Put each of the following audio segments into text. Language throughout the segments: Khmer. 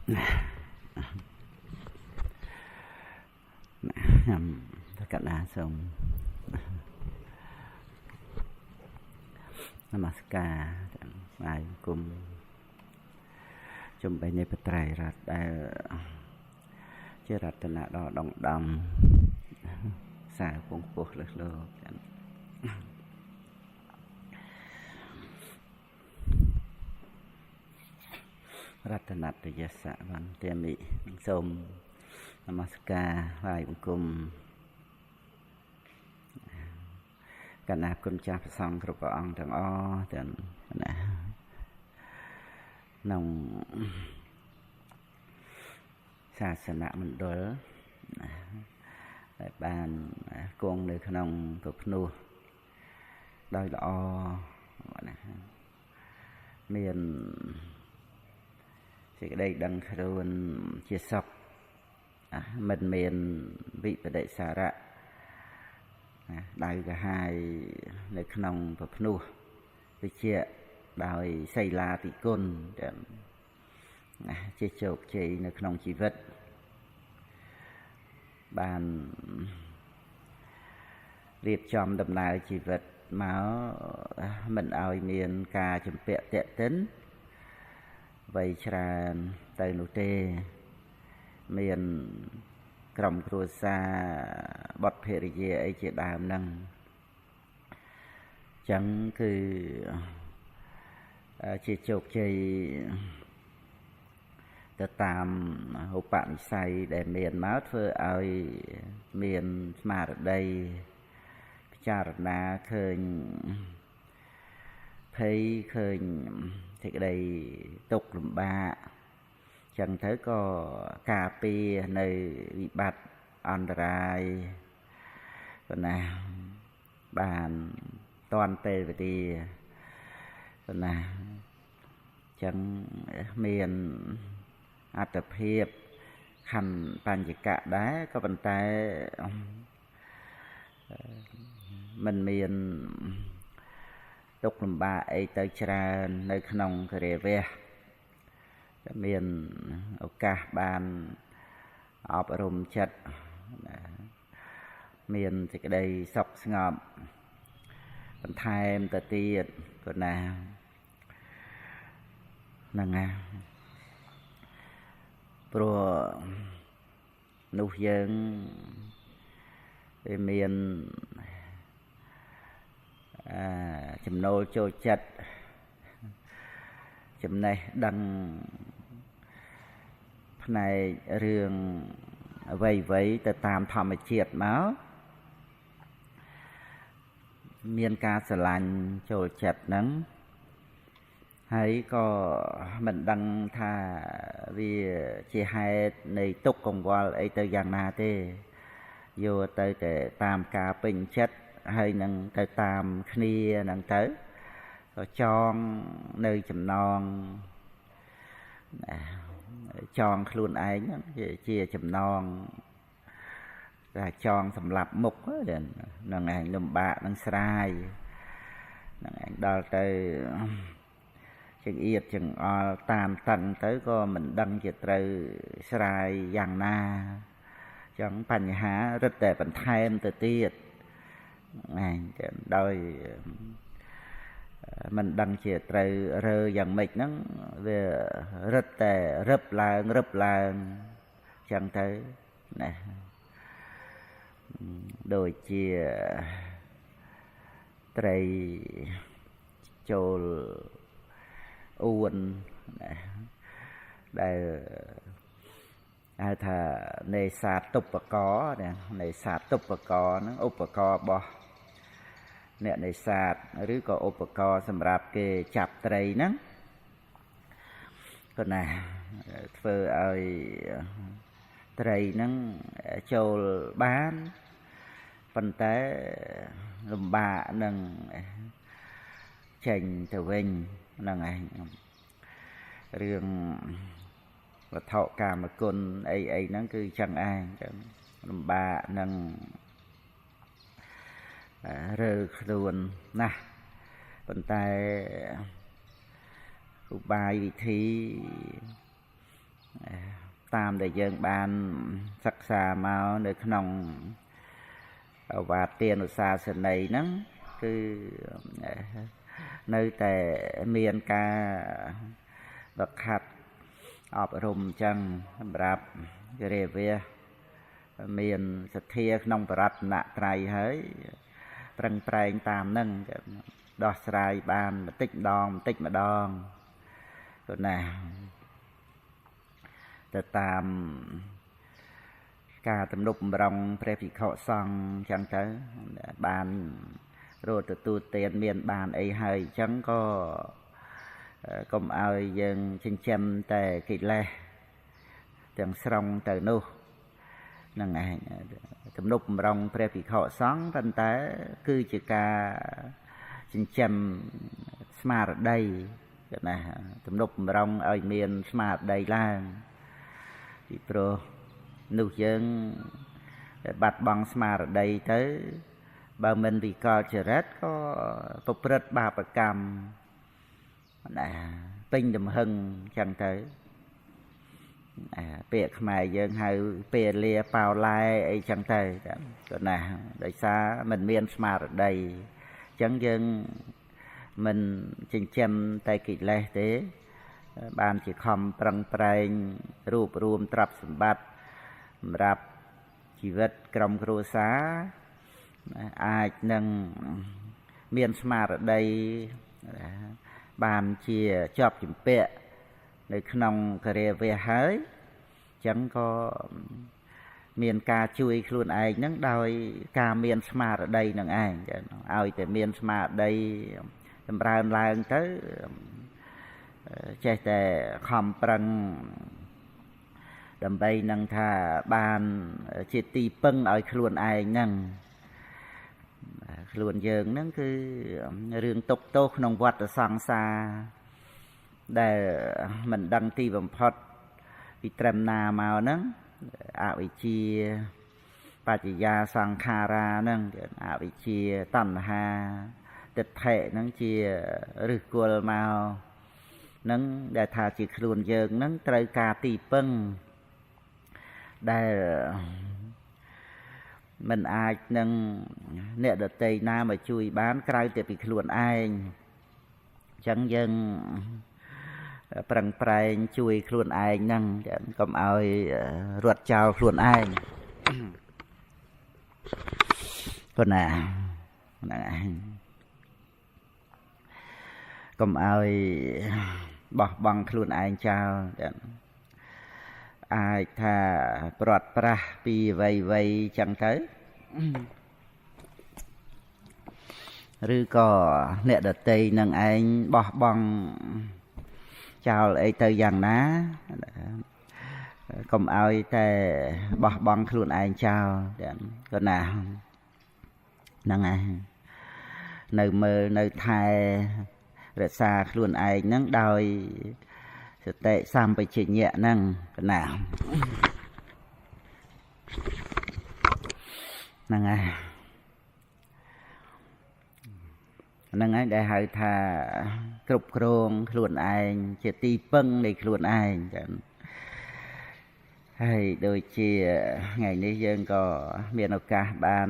ខ្ញុំកណ្ដាសូមនមស្ការទាំងអាយគុំជំបីនៃបត្រៃរតដែលជារតនៈដ៏ដងដំសារពងពោះលើសលោកទាំងរតនតយសៈវន្តាមិសូមនមស្ការថ្វាយបង្គំកណាគុណចាស់ព្រះសង្ឃគ្រប់ព្រះអង្គទាំងអស់ទាំងណាក្នុងសាសនមណ្ឌលដែលបានគង់នៅក្នុងពភ្នោះដោយល្អណាមានសេចក្តីដឹងខ្លួនជាសុខមិនមានវិបដិសារៈដៅកាហាយនៅក្នុងពភ្នោះវិជ្ជាដោយសីលាតិគុណទាំងណាជាជោគជ័យនៅក្នុងជីវិតបានរៀបចំដំណើរជីវិតមកមិនឲ្យមានការជំពាក់ទាក់ទិនវ័យច្រើនទៅនោះទេមានក្រុមគ្រួសារបុត្រភរិយាអីជាដើមហ្នឹងចឹងគឺជាជោគជ័យទៅតាមឧបនិស្ស័យដែលមានមកធ្វើឲ្យមានស្មារតីពិចារណាឃើញភ័យឃើញសេចក្តីទុក្ខលំបាកចឹងទៅក៏ការពារនៅវិបត្តិអន្តរាយប៉ុណ្ណាបានតាន់ពេលវេលាប៉ុណ្ណាចឹងមានអត្តភាពខណ្ឌបញ្ញកៈដែរក៏ប៉ុន្តែមិនមានទុក្ខលំបាកអីទៅច្រើននៅក្នុងគរិវៈមានឱកាសបានអប់រំចិត្តមានសេចក្តីសុខស្ងប់បន្ថែមទៅទៀតក៏ណាហ្នឹងណាព្រោះនោះយើងវាមានចំណូលចូលចិត្តចំណេះដឹងផ្នែករឿងអ្វីៗទៅតាមធម្មជាតិមកមានការស្រឡាញ់ចូលចិត្តហ្នឹងហើយក៏មិនដឹងថាវាជាហេតុនៃទុក្ខកង្វល់អីទៅយ៉ាងណាទេយកទៅតែតាមការពេញចិត្តហើយនឹងទៅតាមគ្នាហ្នឹងទៅក៏ចងនៅចំណងចងខ្លួនឯងហ្នឹងជាចំណងតែចងសម្រាប់មុខហ្នឹងឯងលំបាកនឹងស្រាយហ្នឹងឯងដល់ទៅចង្អៀតចង្អល់តាមតឹងទៅក៏មិនដឹងជាត្រូវស្រាយយ៉ាងណាចឹងបញ្ហារឹតតែបន្ថែមទៅទៀតហ្នឹងឯងដោយមិនដឹងជាត្រូវរើយ៉ាងម៉េចហ្នឹងវារឹតតែរឹបឡើងរឹបឡើងចឹងទៅណាដូចជាត្រីចូលអួនណាដែលហៅថានេសាទឧបករណ៍ណានេសាទឧបករណ៍ហ្នឹងឧបករណ៍របស់អ្នកនេសាទឬក៏ឧបករណ៍សម្រាប់គេចាប់ត្រីហ្នឹងក៏ណាធ្វើឲ្យត្រីហ្នឹងចូលបានប៉ុន្តែលំបាកនឹងចេញទៅវិញហ្នឹងឯងរឿងវត្ថុកាមគុណអីអីហ្នឹងគឺចឹងឯងចឹងលំបាកនឹងរើខ្លួនណាស់ប៉ុន្តែឧបាយវិធី តាមដែលយើងបានសិក្សាមកនៅក្នុងវាទានុសាសនីហ្នឹងគឺនៅតែមានការវឹកហាត់អប់រំអញ្ចឹងសម្រាប់រាវៈមានសទ្ធាក្នុងបរតនត្រ័យហើយប្រឹងប្រែងតាមនឹងដោះស្រាយបានបន្តិចម្ដងបន្តិចម្ដងក៏ណាទៅតាមការទំនប់បំរុងព្រះភិក្ខុសង្ឃអញ្ចឹងទៅបានរត់ទទួលទានមានបានអីហើយអញ្ចឹងក៏កុំឲ្យយើងចិញ្ចឹមតែកិលេសទាំងស្រុងទៅនោះហ្នឹងឯងទំនប់បំរុងព្រះភិក្ខុសង្ឃប៉ុន្តែគឺជាការចិញ្ចឹមស្មារតីណាទំនប់បំរុងឲ្យមានស្មារតីឡើងពីព្រោះនោះយើងបាត់បង់ស្មារតីទៅបើមិនវិកលចរិតក៏ប្រព្រឹត្តបាបកម្មណាពេញទំហឹងចឹងទៅពាក្យខ្មែរយើងហៅពេលលាប៉ោឡែអីចឹងទៅក៏ណាដោយសារមិនមានស្មារតីអញ្ចឹងយើងមិនចិញ្ចឹមតែកិលេសទេបានជាខំប្រឹងប្រែងរួបរួមទ្រព្យសម្បត្តិសម្រាប់ជីវិតក្រុមគ្រួសារអាចនឹងមានស្មារតីបានជាជាប់ជំពាក់នៅក្នុងការាវៈហើយអញ្ចឹងក៏មានការជួយខ្លួនឯងហ្នឹងដោយការមានស្មារតីនឹងឯងឲ្យតែមានស្មារតីចម្រើនឡើងទៅចេះតែខំប្រឹងដើម្បីនឹងថាបានជាទីពឹងឲ្យខ្លួនឯងហ្នឹងខ្លួនយើងហ្នឹងគឺរឿងទុកទោសក្នុងវដ្តសង្សារដែលមិនដឹងទីបំផុតពីត្រឹមណាមកហ្នឹងអវិជ្ជាបច្ចយាសង្ខារាហ្នឹងអវិជ្ជាតណ្ហាទិដ្ឋិហ្នឹងជាឫសគល់មកហ្នឹងដែលថាជាខ្លួនយើងហ្នឹងត្រូវការទីពឹងដែលមិនអាចនឹងអ្នកដទៃណាមកជួយបានក្រៅតែពីខ្លួនឯងអញ្ចឹងយើងប្រឹងប្រែងជួយខ្លួនឯងហ្នឹងកុំឲ្យរត់ចោលខ្លួនឯងប៉ុណ្ណាហ្នឹងឯងកុំឲ្យបោះបង់ខ្លួនឯងចោលអាចថាប្រត់ប្រាស់ពីអ្វីៗចឹងទៅឬក៏អ្នកដទៃនឹងឯងបោះបង់ចោលអីទៅយ៉ាងណាកុំឲ្យតែបោះបង់ខ្លួនឯងចោលក៏ណាហ្នឹងឯងនៅមើលនៅថែរក្សាខ្លួនឯងហ្នឹងដោយសតិសម្បជញ្ញៈហ្នឹងកណាហ្នឹងហើយហ្នឹងហើយដែលហៅថាគ្រប់គ្រងខ្លួនឯងជាទីពឹងនៃខ្លួនឯងចឹងហើយដូចជាថ្ងៃនេះយើងក៏មានឱកាសបាន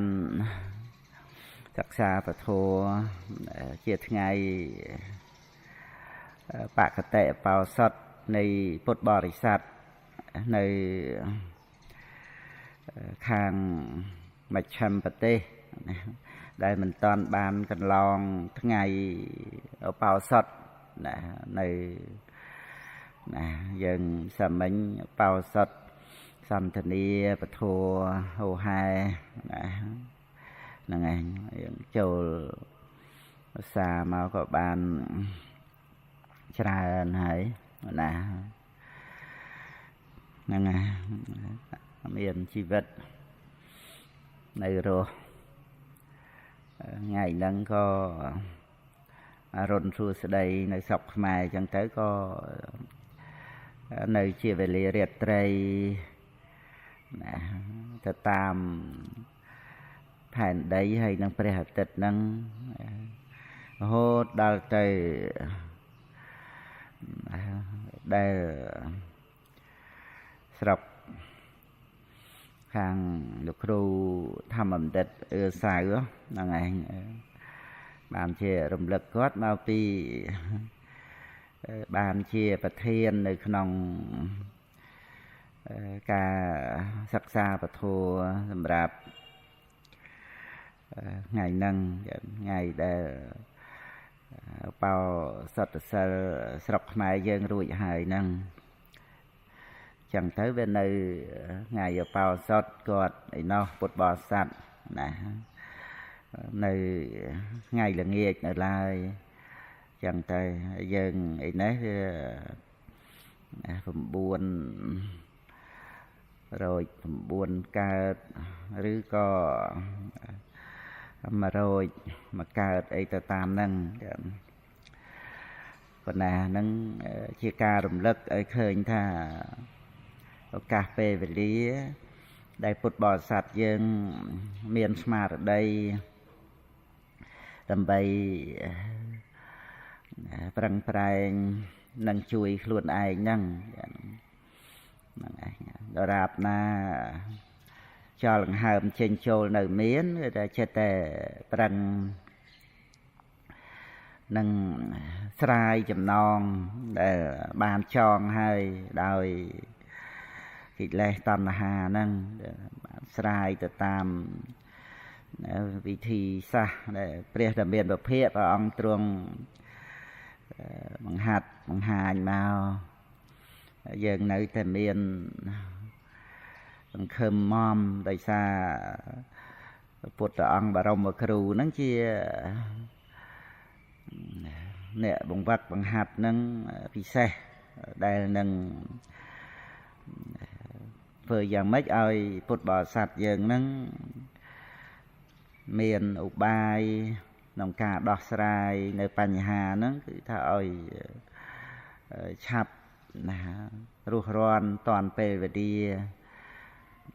សិក្សាពធជាថ្ងៃបកតិបោសុតនៃពុទ្ធបរិស័ទនៅខាងមជ្ឈិមប្រទេសដែលមិនតាន់បានកន្លងថ្ងៃបោសុតណានៅណាយើងសាមញ្ញបោសុតសន្ទនាពធហោហែណាហ្នឹងឯងយើងចូលភាសាមកក៏បានច្រើនហើយណាហ្នឹងហើយមានជីវិតនៅរស់ថ្ងៃហ្នឹងក៏អរុណសួស្តីនៅស្រុកខ្មែរអញ្ចឹងទៅក៏នៅជាវេលារាត្រីណាទៅតាមផែនដីហើយនឹងព្រះអាទិត្យហ្នឹងរហូតដល់ទៅដែល ស្រុកខាងលោកគ្រូធម្មបណ្ឌិតអឿសៅហ្នឹងឯងបានជារំលឹកគាត់មកពីបានជាប្រធាននៅក្នុងការសិក្សាពធសម្រាប់ថ្ងៃហ្នឹងថ្ងៃដែលបោសតសិលស្រុកខ្មែរយើងរួចហើយហ្នឹងចឹងទៅវានៅថ្ងៃបោសតគាត់ឯណោះពុទ្ធបរិស័ទណានៅថ្ងៃល្ងាចនៅឡើយចឹងទៅយើងឯនេះវា909កើតឬក៏100មកកើតអីទៅតាមហ្នឹងប៉ុណ្ណាហ្នឹងជាការរំលឹកឲ្យឃើញថាឱកាសពេលវេលាដែលពុទ្ធបរិស័ទយើងមានស្មារតីដើម្បីប្រឹងប្រែងនិងជួយខ្លួនឯងហ្នឹងហ្នឹងឯងដរាបណាចោលដង្ហើមចេញចូលនៅមានគឺតែចិត្តតែប្រឹងនឹងស្រាយចំណងដែលបានចងហើយដោយកិលេសតណ្ហាហ្នឹងបានស្រាយទៅតាមវិធីសាស្ត្រដែលព្រះដ៏មានពភៈព្រះអង្គទ្រង់បង្ហាត់បង្ហាញមកយើងនៅតែមានសង្ឃឹមមដោយសារពុទ្ធអង្គបរមគ្រូហ្នឹងជាអ្នកបង្វឹកបង្ហាត់ហ្នឹងពិសេសដែលនឹងធ្វើយ៉ាងម៉េចឲ្យពុទ្ធបរិស័ទយើងហ្នឹងមានឧបាយក្នុងការដោះស្រាយនៅបញ្ហាហ្នឹងគឺថាឲ្យឆាប់ណារស់រានតាន់ពេលវេលា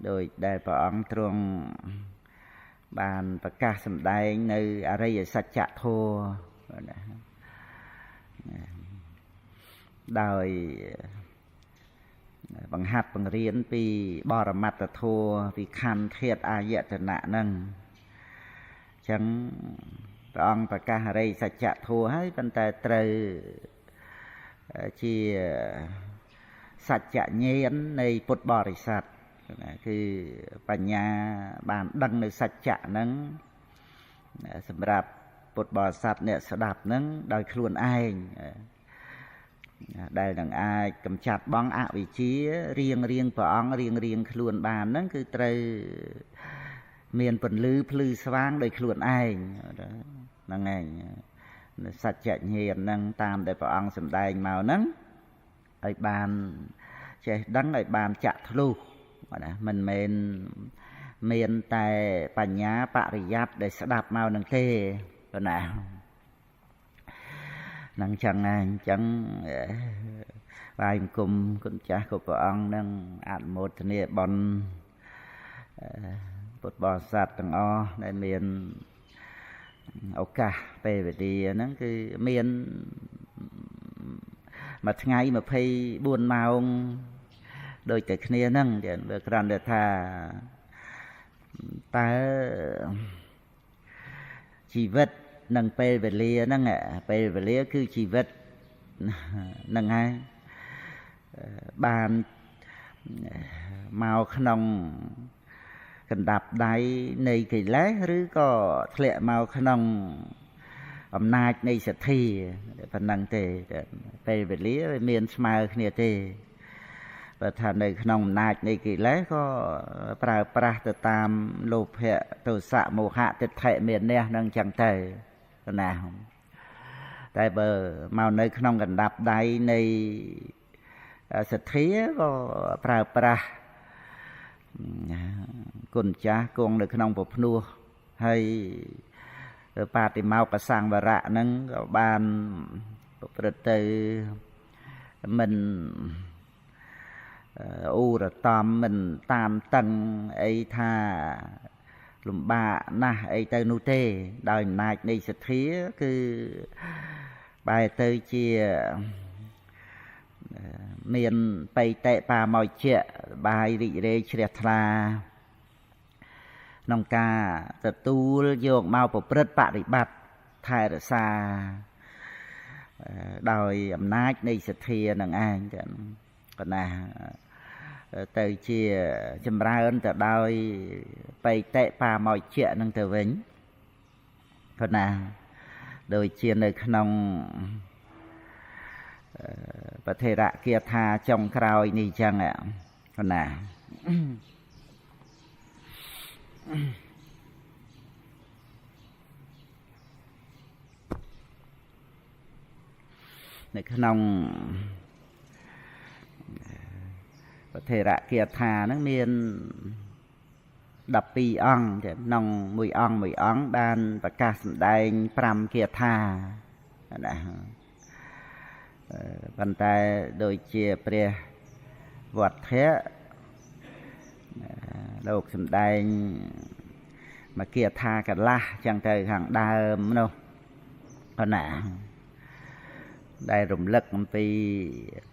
ដោយដែលព្រះអង្គទ្រង់បានប្រកាសសម្ដែងនៅអរិយសច្ចធម៌ណាដោយបង្ហាត់បង្រៀនពីបរមត្តធម៌ពីខណ្ឌធាតុអាយតនៈហ្នឹងអញ្ចឹងព្រះអង្គប្រកាសអរិយសច្ចធម៌ហើយប៉ុន្តែត្រូវជាសច្ចញាណនៃពុទ្ធបរិស័ទគឺបញ្ញាបានដឹងនៅសច្ចៈហ្នឹងសម្រាប់ពុទ្ធបរិស័ទអ្នកស្ដាប់ហ្នឹងដោយខ្លួនឯងដែលនឹងអាចកម្ចាត់បងអវិជ្ជារៀងរៀងព្រះអង្គរៀងរៀងខ្លួនបានហ្នឹងគឺត្រូវមានពន្លឺភ្លឺស្វាងដោយខ្លួនឯងហ្នឹងឯងសច្ចញាណហ្នឹងតាមដែលព្រះអង្គសម្ដែងមកហ្នឹងឲ្យបានចេះដឹងឲ្យបានចាក់ធ្លុះណាមិនមែនមានតែបញ្ញាបរិយ័តដែលស្ដាប់មកនឹងទេណានឹងចឹងហើយអញ្ចឹងបាយបង្គំគុណចាស់គ្រប់ព្រះអង្គនឹងអនុមោទនាបុណ្យពុទ្ធបរិស័ទទាំងអស់ដែលមានឱកាសពេលវេលាហ្នឹងគឺមានមួយថ្ងៃ24ម៉ោងដូចតែគ្នាហ្នឹងវាគ្រាន់តែថាតើជីវិតនិងពេលវេលាហ្នឹងពេលវេលាគឺជីវិតហ្នឹងហើយបានមកក្នុងកណ្ដាប់ដៃនៃកិលេសឬក៏ធ្លាក់មកក្នុងអំណាចនៃសទ្ធាប៉ុណ្ណឹងទេពេលវេលាវាមានស្មើគ្នាទេបើថានៅក្នុងអំណាចនៃកិលេសក៏ប្រើប្រាស់ទៅតាមលោភៈទោសៈមោហៈទិដ្ឋិមានះនឹងចឹងទៅណាតែបើមកនៅក្នុងកណ្ដាប់ដៃនៃសទ្ធាក៏ប្រើប្រាស់គុណចាស់គង់នៅក្នុងពភ្នោះហើយបាតិមោកសង្វរៈហ្នឹងក៏បានប្រព្រឹត្តទៅមិនអ៊ូរតំមិនតាមតឹងអីថាលំបាកណាស់អីទៅនោះទេដោយអំណាចនៃសទ្ធាគឺបែរទៅជា មានបៃតិបាមោជៈបាយរីករាយជ្រះថ្លាក្នុងការទទួលយកមកប្រព្រឹត្តបរិបត្តិថែរក្សាដោយអំណាចនៃសទ្ធានឹងឯងចឹងកណាទៅជាចម្រើនទៅដោយបៃតិបាមោជៈនឹងទៅវិញកណាដូចជានៅក្នុងប្រធេរគាថាចុងក្រោយនេះចឹងកណានៅក្នុងប្រធេរគាថាហ្នឹងមាន12អង្គក្នុងមួយអង្គមួយអង្គបានប្រកាសសម្ដែង5គាថាណាប៉ុន្តែដូចជាព្រះវត្ថៈលោកសម្ដែងមកគាថាកន្លះចឹងទៅខាងដើមនោះប៉ុណ្ណាដែលរំលឹកអំពី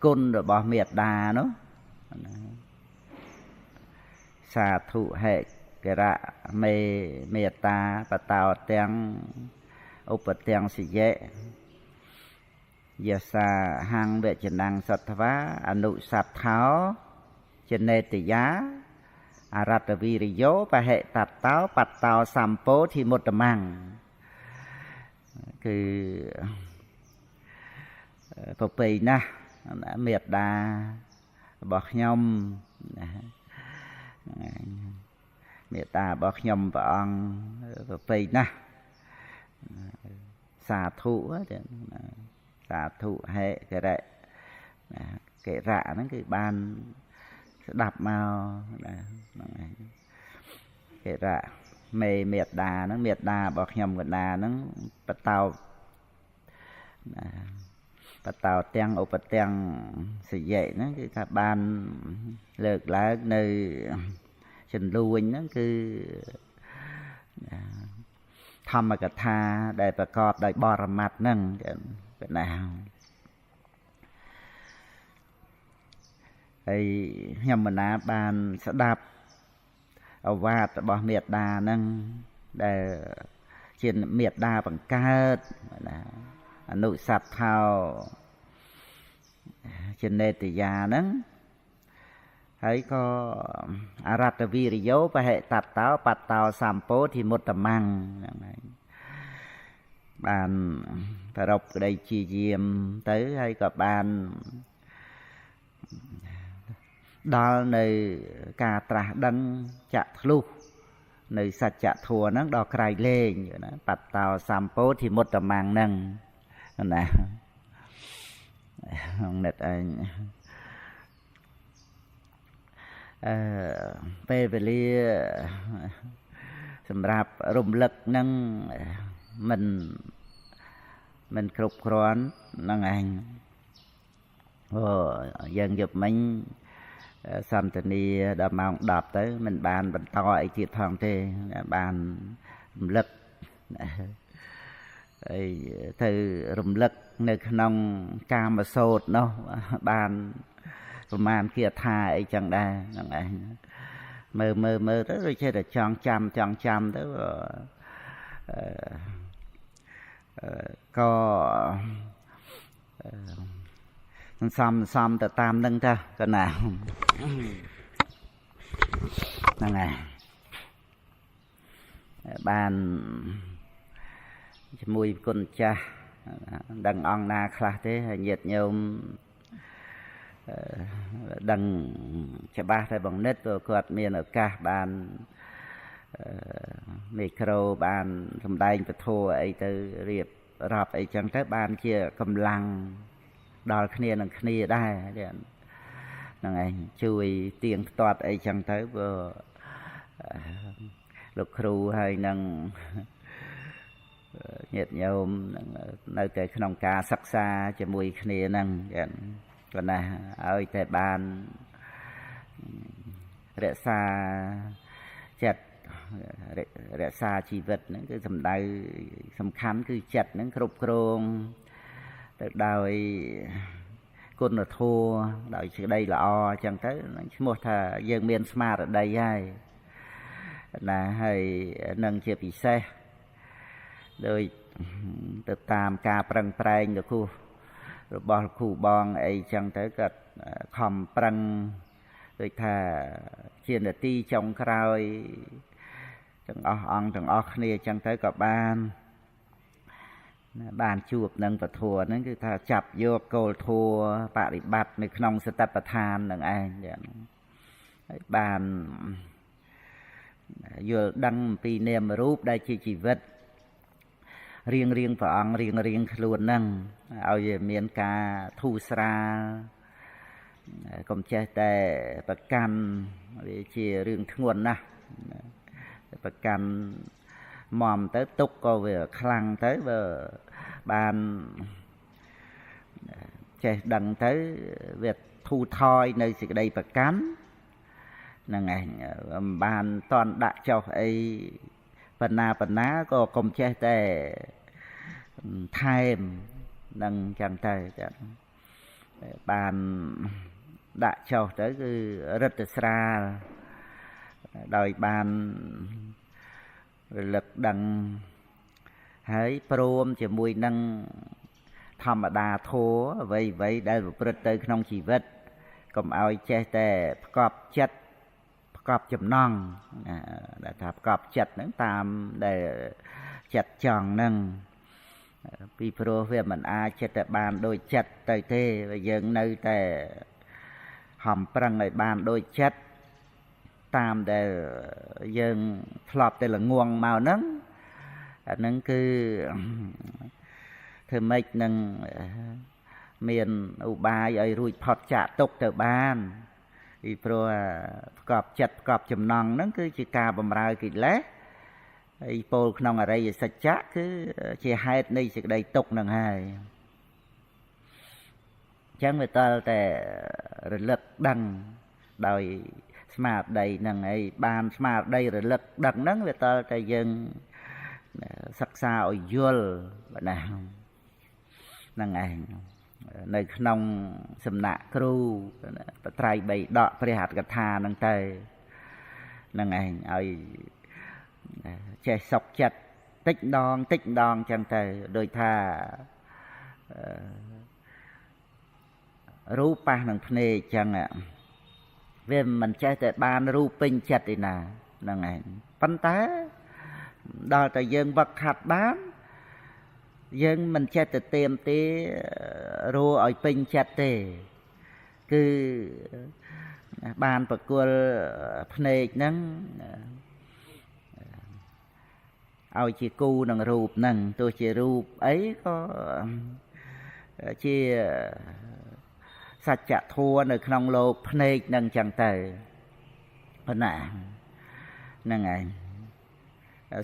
គុណរបស់មេត្តានោះសាធុហេករៈមេមេត្តាបតោទាំងឧបទាំងសិយៈយសាហੰវចនំសត្វាអនុសត្ថោចនេតយាអរតវីរិយោបហិតតោបតោសម្ពោធិមុត្តមੰគឺប្រពៃណាស់មេត្តារបស់ខ្ញុំណាមេត្តារបស់ខ្ញុំព្រះអង្គប្រពៃណាស់សាធុសាធុហេករៈកិរៈហ្នឹងគឺបានស្ដាប់មកណាហ្នឹងឯងកិរៈមេមេត្តាហ្នឹងមេត្តារបស់ខ្ញុំកណ្ដាហ្នឹងបតោណាបតោទាំងឧបទាំងសយៈហ្នឹងគឺថាបានលើកឡើងនៅចំនួនហ្នឹងគឺធម្មកថាដែលប្រកបដោយបរមត្តហ្នឹងកណាហើយខ្ញុំមណាបានស្ដាប់ឱវាទរបស់មេត្តាហ្នឹងដែលជាមេត្តាបង្កើតណាអនុសត្ថោចនេតយាហ្នឹងហើយក៏អរតវីរិយោបហិតតោបតោសម្ពោធិមុត្តមੰហ្នឹងហើយបានប្រពក្តីជាយាមទៅហើយក៏បានដល់នៅការត្រាស់ដឹងចាក់ធ្លុះនៅសច្ចធម៌ហ្នឹងដល់ក្រៃលែងណាបតោសម្ពោធិមុត្តមੰហ្នឹងណានិតឯងពេលវេលាសម្រាប់រំលឹកហ្នឹងមិនគ្រប់គ្រាន់ហ្នឹងឯងអូយើងយប់មិញសន្ទនាដល់ម៉ោង10ទៅមិនបានបន្តអីទៀតផងទេបានរំលឹកអីទៅរំលឹកនៅក្នុងកាមសោតនោះបានប្រមាណគាថាអីចឹងដែរហ្នឹងឯងមើលមើលមើលទៅដូចជាតែចង់ចាំចង់ចាំទៅក៏សំសំទៅតាមនឹងទៅកណាហ្នឹងហើយបានជាមួយគុណចាស់ដឹងអង្គណាខ្លះទេហើយញាតិញោមដឹងច្បាស់តែបងនិតព្រោះគាត់មានឱកាសបានមីក្រូបានសម្ដែងពធអីទៅរៀបរាប់អីចឹងទៅបានជាកម្លាំងដល់គ្នានឹងគ្នាដែរហ្នឹងឯងជួយទៀងផ្ទាត់អីចឹងទៅព្រោះលោកគ្រូហើយនឹងញាតិញោមនៅតែក្នុងការសិក្សាជាមួយគ្នាហ្នឹងប៉ុណ្ណាឲ្យតែបានរក្សាចិត្តរក្សាជីវិតហ្នឹងគឺសំដៅសំខាន់គឺចិត្តហ្នឹងគ្រប់គ្រងទៅដោយ គុណធម៌ដោយសេចក្តីល្អអញ្ចឹងទៅឈ្មោះថាយើងមានស្មារតីហើយណាហើយនឹងជាពិសេសដោយទៅតាមការប្រឹងប្រែងលោកគ្រូរបស់លោកគ្រូបងអីចឹងទៅគាត់ខំប្រឹងដូចថាជានាទីចុងក្រោយទាំងអស់អង្គទាំងអស់គ្នាចឹងទៅក៏បានជួបនឹងពធហ្នឹងគឺថាចាប់យកគោលធម៌បរិបត្តិនៅក្នុងសតិប្បដ្ឋាននឹងឯងចឹងហើយបានយល់ដឹងអំពីនាមរូបដែលជាជីវិតរៀងរៀងព្រះអង្គរៀងរៀងខ្លួនហ្នឹងឲ្យវាមានការធូរស្រាលកុំចេះតែប្រកាន់វាជារឿងធ្ងន់ណាស់ប្រកាន់មមទៅទុកក៏វាខ្លាំងទៅបើបានចេះដឹងទៅវាធូរថយនៅសេចក្តីប្រកាន់ហ្នឹងឯងមិនបានតន់ដាក់ចុះអីបណ្ណាក៏កុំចេះតែថែមនឹងចឹងទៅចឹងបានដាក់ចុះទៅគឺរិទ្ធស្រាលដោយបានរលឹកដឹងហើយព្រមជាមួយនឹងធម្មតាធម៌អ្វីៗដែលប្រព្រឹត្តទៅក្នុងជីវិតកុំឲ្យចេះតែផ្កប់ចិត្តផ្កប់ចំណងដែលថាផ្កប់ចិត្តហ្នឹងតាមដែលចិត្តចង់ហ្នឹងពីព្រោះវាមិនអាចចិត្តតែបានដូចចិត្តទៅទេយើងនៅតែហំប្រឹងឲ្យបានដូចចិត្តតាមដែលយើងធ្លាប់តែល្ងងមកហ្នឹងអាហ្នឹងគឺធ្វើម៉េចនឹងមានឧបាយឲ្យរួចផុតចាកទុកទៅបានពីព្រោះផ្កប់ចិត្តផ្កប់ចំណងហ្នឹងគឺជាការបម្រើកិលេសហើយពោលក្នុងអរិយសច្ចៈគឺជាហេតុនៃសេចក្តីទុក្ខហ្នឹងហើយអញ្ចឹងវាតើតែរលឹកដឹងដោយស្មារតីហ្នឹងហើយបានស្មារតីរលឹកដឹងហ្នឹងវាតើតែយើងសិក្សាឲ្យយល់បាទណាហ្នឹងឯងនៅក្នុងសំណាក់គ្រូបត្រៃបីដកព្រះអត្ថកថាហ្នឹងទៅហ្នឹងឯងឲ្យចេះសុខចិត្តតិចម្ដងតិចម្ដងចឹងទៅដូចថារូបប៉ះនឹងភ្នែកចឹងវាមិនចេះតែបានរូបពេញចិត្តឯណាហ្នឹងឯងប៉ុន្តែដល់តែយើងវឹកហាត់បានយើងមិនចេះតែเตรียมទេរੂឲ្យពេញចិត្តទេគឺបានប្រគល់ភ្នែកហ្នឹងឲ្យជាគូនឹងរូបហ្នឹងទោះជារូបអីក៏ជាសច្ចធម៌នៅក្នុងលោកភ្នែកហ្នឹងចឹងទៅប៉ុណ្ណាហ្នឹងឯង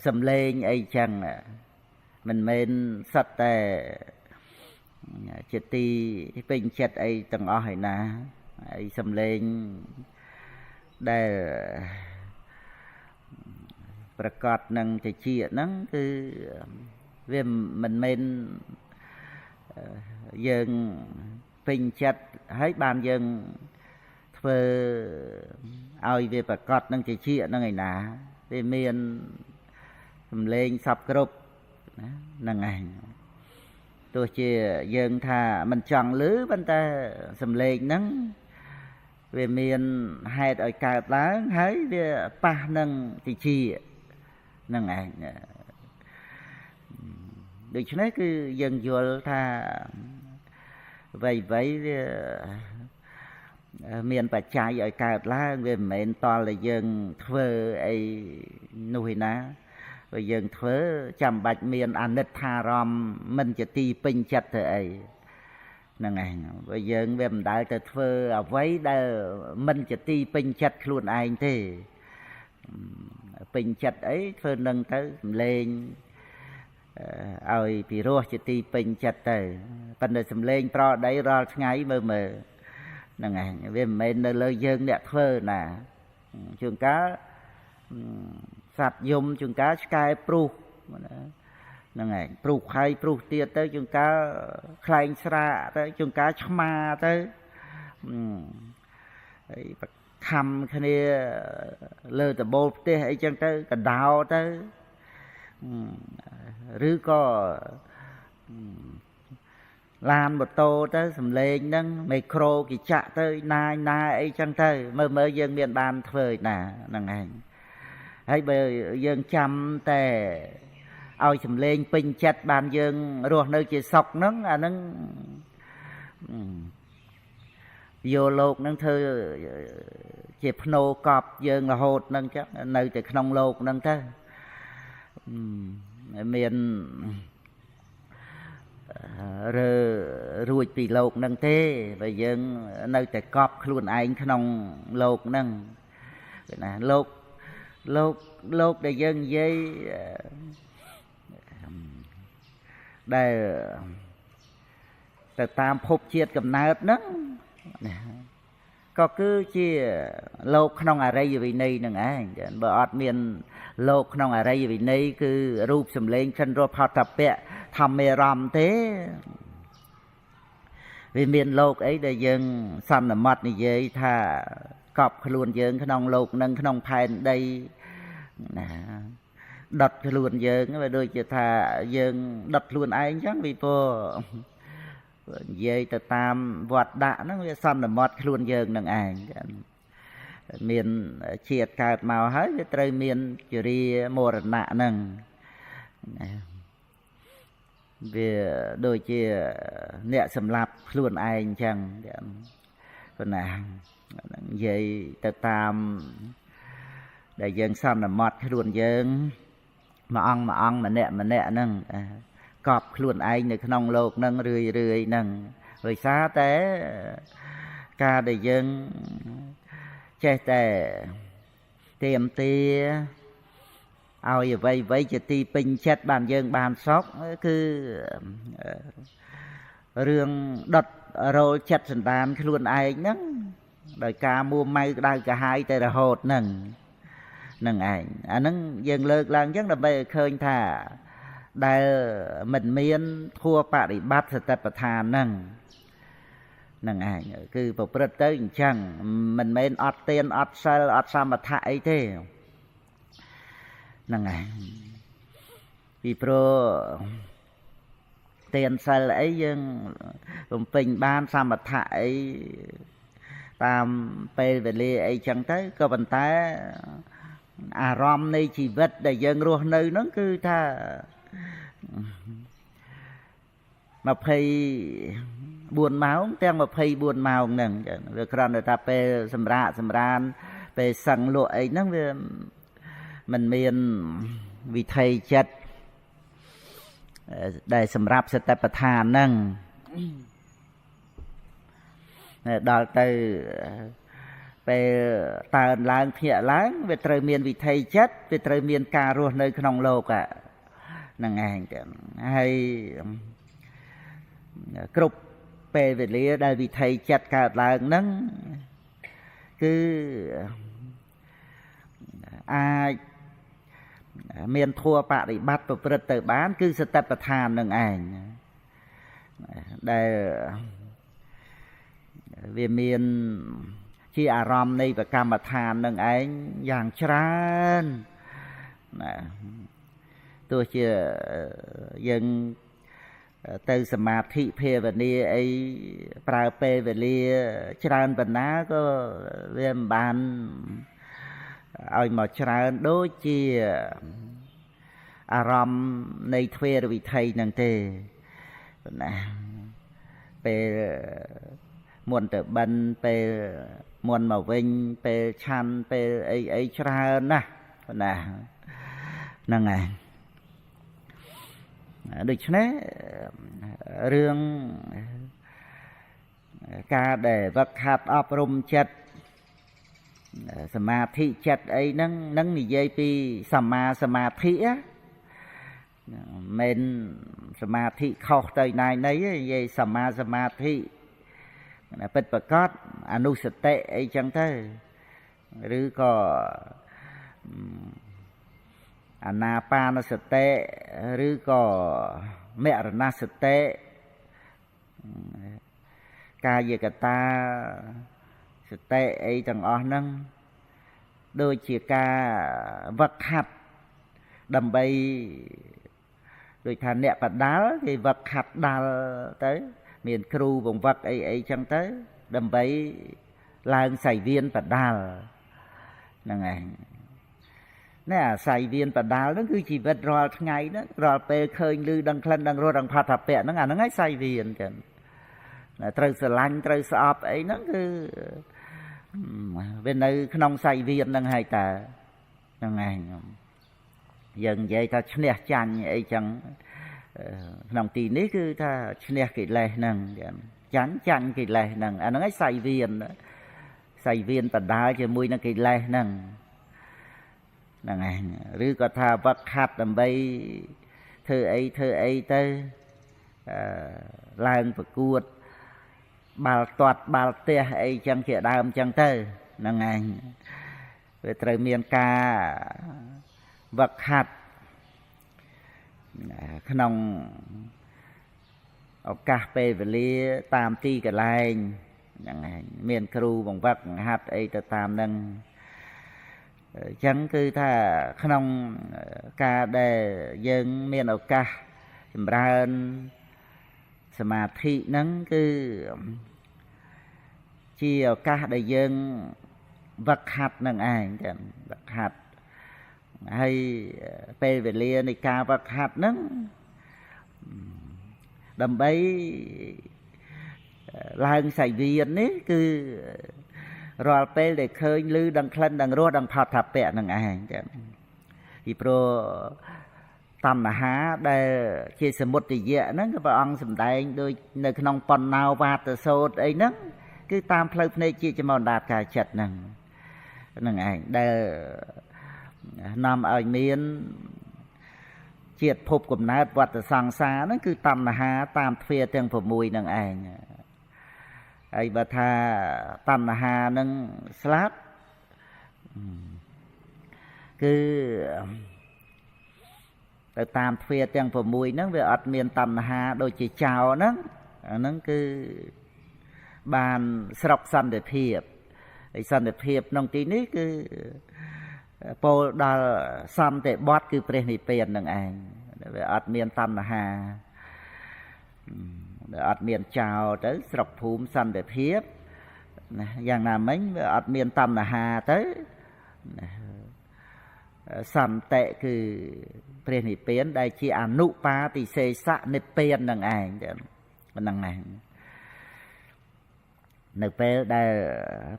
សំឡេងអីចឹងមិនមែនសុទ្ធតែជាទីពេញចិត្តអីទាំងអស់ឯណាហើយសំឡេងដែលប្រកាសនឹងតិចហ្នឹងគឺវាមិនមែនយើងពេញចិត្តហើយបានយើងធ្វើឲ្យវាប្រកាសនឹងតិចហ្នឹងឯណាវាមានសំឡេងសពគ្រប់ណាហ្នឹងឯងទោះជាយើងថាមិនចង់ឮប៉ុន្តែសំឡេងហ្នឹងវាមានហេតុឲ្យកើតឡើងហើយវាប៉ះនឹងតិចហ្នឹងឯងដូច្នេះគឺយើងយល់ថាអ្វីៗវាមានបច្ច័យឲ្យកើតឡើងវាមិនមែនតតែយើងធ្វើអីនោះឯណាបើយើងធ្វើចាំបាច់មានអនិច្ចារម្មណ៍មិនជាទីពេញចិត្តទៅអីហ្នឹងឯងបើយើងវាមិនដែលទៅធ្វើអ្វីដែលមិនជាទីពេញចិត្តខ្លួនឯងទេពេញចិត្តអីធ្វើនឹងទៅសំឡេងឲ្យពីរោះជាទីពេញចិត្តទៅប៉ុន្តែសំឡេងប្រដីរាល់ថ្ងៃមើលមើលហ្នឹងឯងវាមិនមែននៅលើយើងអ្នកធ្វើណាជួនកាលសត្វយំជួនកាលឆ្កែព្រុសណា ហ្នឹងឯងព្រុសហើយព្រុសទៀតទៅជួនកាលខ្លែងស្រាកទៅជួនកាលឆ្មាទៅហើយប្រខំគ្នាលើដបូលផ្ទះអីចឹងទៅកដោទៅឬក៏ឡានម៉ូតូទៅសំឡេងហ្នឹងមីក្រូគេចាក់ទៅណាយណាអីចឹងទៅមើលមើលយើងមានបានធ្វើណាហ្នឹងឯងហើយបើយើងចាំតែឲ្យសំឡេងពេញចិត្តបានយើងរស់នៅជាសុខហ្នឹងអាហ្នឹងយកលោកហ្នឹងធ្វើជាភ្នោកប់យើងរហូតហ្នឹងចឹងនៅតែក្នុងលោកហ្នឹងទៅមានរើរួចពីលោកហ្នឹងទេបើយើងនៅតែកប់ខ្លួនឯងក្នុងលោកហ្នឹងណាលោកលោកលោកដែលយើងនិយាយដែលទៅតាមភពជាតិកំណើតហ្នឹងក៏គឺជាលោកក្នុងអរិយវិន័យនឹងឯងបើអត់មានលោកក្នុងអរិយវិន័យគឺរូបសម្លេងក្លិនរសផតពៈធម្មមេរមទេវាមានលោកអីដែលយើងសន្មត់និយាយថាកប់ខ្លួនយើងក្នុងលោកនឹងក្នុងផែនដីណាដុតខ្លួនយើងវាដូចជាថាយើងដុតខ្លួនឯងអញ្ចឹងពីព្រោះនិយាយទៅតាមវត្តដាក់ហ្នឹងវាសន្មត់ខ្លួនយើងនឹងឯងមានជាតិកើតមកហើយវាត្រូវមានជរាមរណៈហ្នឹងវាដូចជាអ្នកសម្លាប់ខ្លួនឯងអញ្ចឹងប៉ុណ្ណានិយាយទៅតាមដែលយើងសន្មត់ខ្លួនយើងមួយអង្គមួយអង្គម្នាក់ម្នាក់ហ្នឹងកប់ខ្លួនឯងនៅក្នុងលោកហ្នឹងរឿយរឿយហ្នឹងដោយសារតែការដែលយើងចេះតែទៀមទាឲ្យអ្វីអ្វីជាទីពេញចិត្តបានយើងបានសុខគឺរឿងដុតរោលចិត្តសន្តានខ្លួនឯងហ្នឹងដោយការមួម៉ៅក្តៅក្រហាយតែរហូតហ្នឹងហ្នឹងឯងអាហ្នឹងយើងលើកឡើងអញ្ចឹងដើម្បីឲ្យឃើញថាដែលមិនមានធัวបរិបត្តិសតិប្បដ្ឋានហ្នឹងហ្នឹងឯងគឺប្រព្រឹត្តទៅអញ្ចឹងមិនមែនអត់ទានអត់សិលអត់សមថៈអីទេហ្នឹងឯងពីព្រោះទានសិលអីយើងបំពេញបានសមថៈអីតាមពេលវេលាអីចឹងទៅក៏ប៉ុន្តែអារម្មណ៍នៃជីវិតដែលយើងរស់នៅហ្នឹងគឺថា24ម៉ោងទាំង24ម៉ោងហ្នឹងវាគ្រាន់តែថាពេលសម្រាកសម្រានពេលសឹងលក់អីហ្នឹងវាមិនមានវិថីចិត្តដែលសម្រាប់សតិប្បដ្ឋានហ្នឹងដល់ទៅពេលតើនឡើងភ្ញាក់ឡើងវាត្រូវមានវិថីចិត្តវាត្រូវមានការរស់នៅក្នុងលោកហ្នឹងឯងចឹងហើយគ្រប់ពេលវេលាដែលវិថីចិត្តកើតឡើងហ្នឹងគឺអាចមានធัวបរិបត្តិប្រព្រឹត្តទៅបានគឺសតិប្បដ្ឋាននឹងឯងដែលវាមានជាអារម្មណ៍នៃប្រកម្មដ្ឋាននឹងឯងយ៉ាងច្រើនណាទោះជាយើងទៅសមាធិភាវនាអីប្រើពេលវេលាច្រើនប៉ុណ្ណាក៏វាមិនបានឲ្យមកច្រើនដូចជាអារម្មណ៍នៃទ្វេរវិថីហ្នឹងទេណាពេលមុនទៅបិណ្ឌពេលមុនមកវិញពេលឆាន់ពេលអីអីច្រើនណាស់ណាហ្នឹងហើយដូច្នេះរឿងការដែលវឹកហាត់អប់រំចិត្តសមាធិចិត្តអីហ្នឹងនឹងនិយាយពីសម្មាសមាធិណាមិនសមាធិខុសទៅណាយណីទេនិយាយសម្មាសមាធិពិតប្រកបអនុសតិអីចឹងទៅឬក៏ អានាបានសតិឬក៏មរណសតិកាយកតាសតិអីទាំងអស់ហ្នឹងដូចជាការវឹកហាត់ដើម្បីដូចថាអ្នកបដាល់គេវឹកហាត់ដាល់ទៅមានគ្រូបង្វឹកអីអីចឹងទៅដើម្បីឡើងសៃវៀនបដាល់ហ្នឹងឯងនេះអាសៃវៀនបដាល់ហ្នឹងគឺជីវិតរាល់ថ្ងៃហ្នឹងរាល់ពេលឃើញឮដឹងក្លិនដឹងរសដឹងផាថពៈហ្នឹងអាហ្នឹងឯងសៃវៀនចឹងត្រូវស្រឡាញ់ត្រូវស្អប់អីហ្នឹងគឺវានៅក្នុងសៃវៀនហ្នឹងហើយតើហ្នឹងឯងយើងនិយាយថាឈ្នះចាញ់អីចឹងក្នុងទីនេះគឺថាឈ្នះកិលេសហ្នឹងចាញ់ចាញ់កិលេសហ្នឹងអាហ្នឹងឯងសៃវៀនសៃវៀនបដាលជាមួយនឹងកិលេសហ្នឹងហ្នឹងឯងឬក៏ថាវឹកហាត់ដើម្បីធ្វើអីធ្វើអីទៅឡើងប្រកួតបាល់ទាត់បាល់ទះអីចឹងជាដើមចឹងទៅហ្នឹងឯងវាត្រូវមានការវឹកហាត់ក្នុងឱកាសពេលវេលាតាមទីកន្លែងហ្នឹងឯងមានគ្រូបង្វឹកបង្ហាត់អីទៅតាមហ្នឹងអញ្ចឹងគឺថាក្នុងការដែលយើងមានឱកាសចម្រើនសមាធិហ្នឹងគឺជាឱកាសដែលយើងវឹកហាត់នឹងឯងចឹងវឹកហាត់ហើយពេលវេលានៃការវឹកហាត់ហ្នឹងដើម្បីឡើងសៃវៀននេះគឺរាល់ពេលដែលឃើញឮដឹងក្លិនដឹងរសដឹងផតពៈនឹងឯងចឹងពីព្រោះតណ្ហាដែលជាសមុទយៈហ្នឹងគឺព្រះអង្គសម្ដែងដូចនៅក្នុងបណ្ណោវាទសោតអីហ្នឹងគឺតាមផ្លូវភ្នែកជាចំអណ្ដាតកាយចិត្តហ្នឹងហ្នឹងឯងដែលនាំឲ្យមានជាតិភពកំណើតវត្តសង្សារហ្នឹងគឺតណ្ហាតាមទ្វាទាំង6ហ្នឹងឯងហើយបើថាតណ្ហានឹងស្លាប់គឺទៅតាមទ្វាទាំង6ហ្នឹងវាអត់មានតណ្ហាដូចជាចោលហ្នឹងអាហ្នឹងគឺបានស្រុកសន្តិភាពហើយសន្តិភាពក្នុងទីនេះគឺពោលដល់សន្តិបត្តិគឺព្រះនិព្វាននឹងឯងវាអត់មានតណ្ហាវាអត់មានចោលទៅស្រុកភូមិសន្តិភាពណាយ៉ាងណាមិញវាអត់មានតណ្ហាទៅណាសន្តិគឺព្រះនិព្វានដែលជាអនុបាទិសេសនិព្វាននឹងឯងហ្នឹងឯងនៅពេលដែល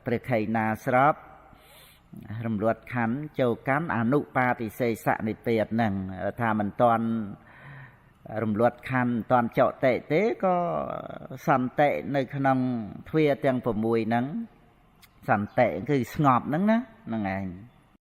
ព្រះខៃណាស្របរំលត់ខណ្ឌចូលកាន់អនុបាទិសេសនិព្វានហ្នឹងថាមិនតាន់រំលត់ខណ្ឌមិនតាន់ចតិទេក៏សន្តិនៅក្នុងទ្វាទាំង6ហ្នឹងសន្តិគឺស្ងប់ហ្នឹងណាហ្នឹងឯង